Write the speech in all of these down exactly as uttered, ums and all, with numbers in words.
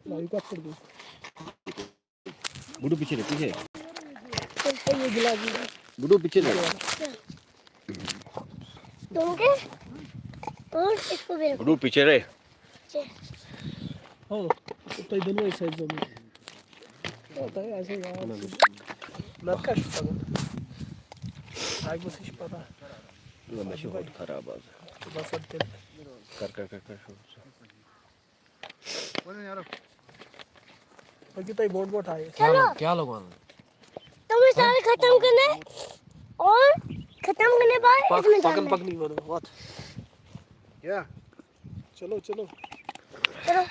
भाई का पड़ गई। गुड्डू पीछे रहे, पीछे। ये गिलास भी। गुड्डू पीछे रहे। तुम के? और इसको भी रखो। गुड्डू पीछे रहे। हो, तो इधर वही साइड जमीन। होता है ऐसे यार। मैं क्या शुक्र। आगे से पता। ये मैं बहुत खराब आज। बस अब कर, कर, कर, कर, शुरू से। बोलो यार। बाकी तो ये बोट बोट आए। क्या चलो। लो-, क्या लगवाना? तुम्हें सारे खत्म करने और खत्म करने बाद पक-, इसमें पकन डालना है। पकनी बोलो, what? क्या? चलो, चलो। चलो।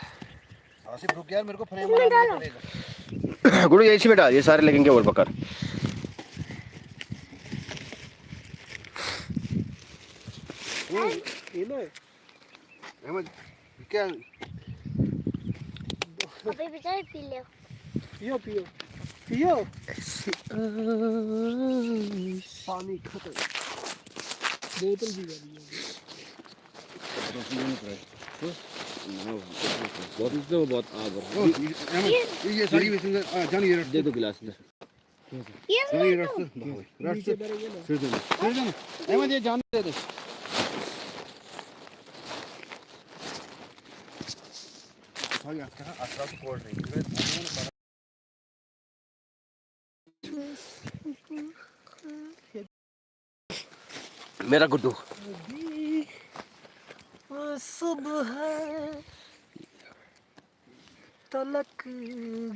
आसिफ, रुक यार, मेरे को फ्रेम इसमें बनाना डालो। पड़ेगा। गुरु, ये इसी में डाल, ये सारे लगेंगे और पकड़। ये ना है। अहमद, क्या? अभी बेचारे पी ले। पियो, पियो। पियो। पानी खत्म। बोतल भी भर लिया। बहुत, इससे वो बहुत आग और ओ, ये, अहमद, ये, ये सारी ये, वैसे, आ, जान ये रख। दे दो गिलास इधर। ये जान ये रख। रख। नीचे रख। करेंगे ना। फिर दे दो। फिर दे दो। अहमद, ये जान दे दे। भाई, आज का असला तो कोल्ड ड्रिंक। मेरा गुड्डू। सुबह तलक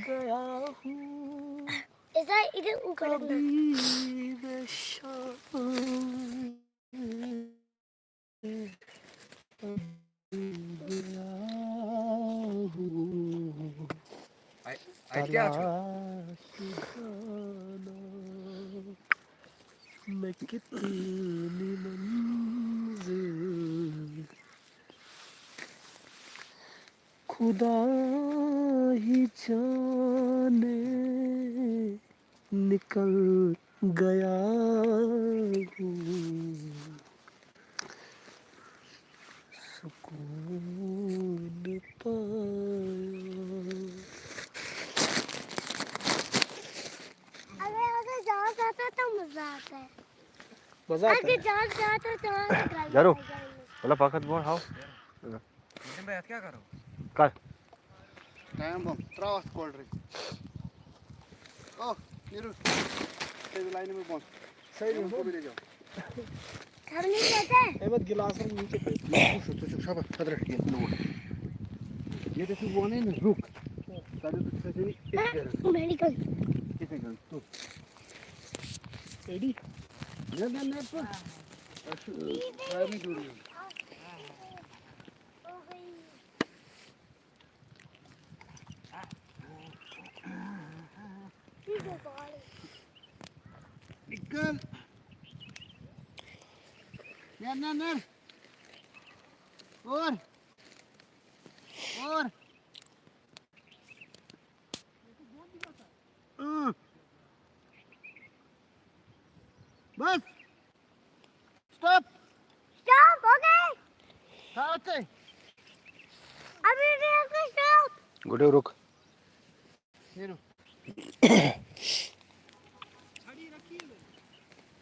गया हूँ। ऐसा इधर ऊपर रखना। कभी मैं शाम गया हूँ। आई, आई क्या? तलाश जाना मैं कितनी मंजिल, खुदा ही जाने निकल गया हूँ। सुकून पाया। अगर, अगर जाओ जाता तो मजा आता है। मजा आता अगर है। जाओ जाता तो वहाँ से घर जारो। आ जाएंगे। मतलब पाकत बोल, हाँ। नितिन भाई, क्या करो? कर। टाइम बम, त्रास कोल्ड ड्रिंक। ओ, नीरू, तेरी लाइन में बम। सही में को भी ले जाओ। हम नहीं कहते। अहमद, गिलास हम नीचे पे। नीरू, तू चुप, शाबाश, हद रख, ये लो। ये तो तू वो नहीं ना, रुक। सारे तो सही नहीं, एक जगह। मेडिकल। एक जगह, तू। एडी। नहीं, नहीं, नहीं, पर। अशु, टायर नहीं जुड़ रही। निकल। यार, ना, ना। और। और। हम्म। बस। स्टॉप। स्टॉप हो गए। कहाँ थे? अभी भी हो गए स्टॉप। गुड्डू, रुक। ये रुक।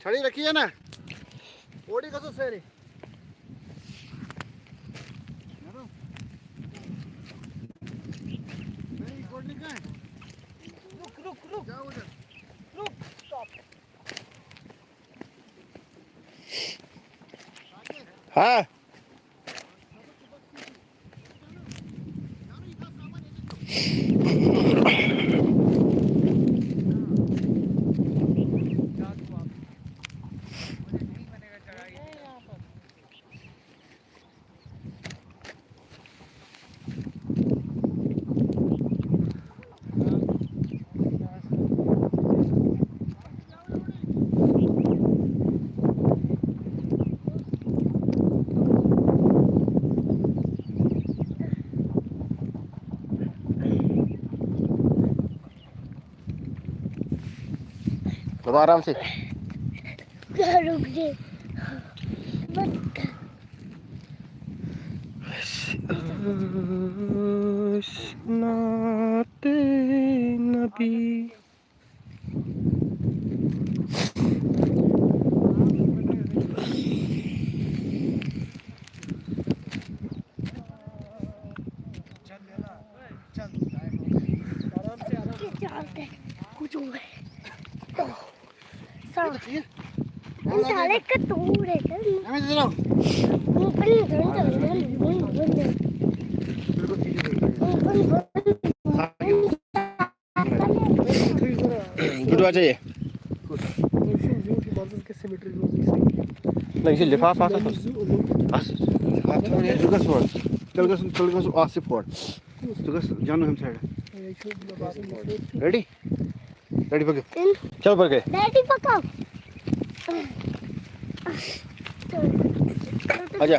छड़ी रखी है ना? ओडी कसो सर। नहीं, कोल्ड ड्रिंक है। रुक, रुक, रुक। जाओ उधर। रुक, स्टॉप। हाँ। बाबा, आराम से। रुक दे। बस। نعت نبی۔ سارے کتوڑے۔ گڈ آ جائیے۔ نہ، یہ چھُ لفافہٕ آسان۔ ژٕ گژھ ہور۔ تیٚلہِ گژھ، تیٚلہِ گژھ آصف ہور۔ ژٕ گژھ جنو ہُمہِ سایڈٕ۔ ریڈی؟ ریڈی پکو۔ چلو پکو۔ ریڈی پکو۔ اچھا۔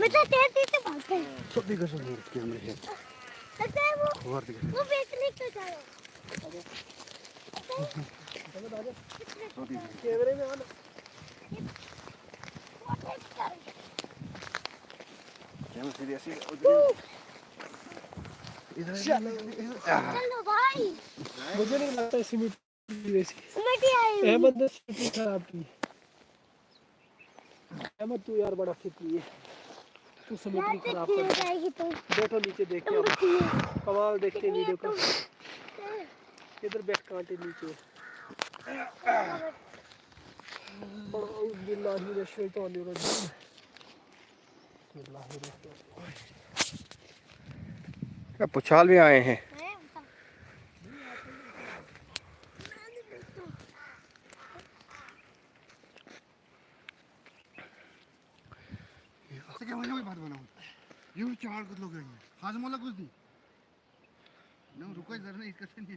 مےٚ چھےٚ تیز تیز تہِ پکان۔ سیوٚدُے گژھُن ہیوٚر کیمرٕ ہیٚتھ۔ تَتہِ وہ، ہور تہِ گژھُن۔ وہ بیترِ تہِ کرو۔ سیوٚدُے۔ کیمرہ میں آنا۔ کیمرہ سیدھے ایسے ادھر۔ ادھر۔ چلو بھائی۔ مجھے نہیں لگتا ہے سیمنٹ ویسی۔ سیمنٹ ہی آئی ہوئی۔ احمد نے سیمنٹ خراب کی۔ احمد، تو یار بڑا فتی ہے۔ تو سیمنٹ یار، بھی خراب کر دے۔ جائے گی تو۔ بیٹھو نیچے، دیکھتے تم ہیں۔ کمال دیکھتے ہیں ویڈیو کا۔ ادھر بیٹھ کانٹے نیچے۔ اعوذ باللہ من الشیطان الرجیم۔ بسم اللہ الرحمن الرحیم۔ کیا پچھال بھی آئے ہیں؟ ژٕ کیٛاہ وَنیوُے پَتہٕ بَناوُن؟ یہِ وٕچھ چاڑ کوٚت لوٚگ أمۍ۔ ہَزٕ مہ لوٚگُس دِنۍ۔ نہ، رُکو ذرا، نہ، یِتھ کٔٹھۍ چھَنہٕ یہِ۔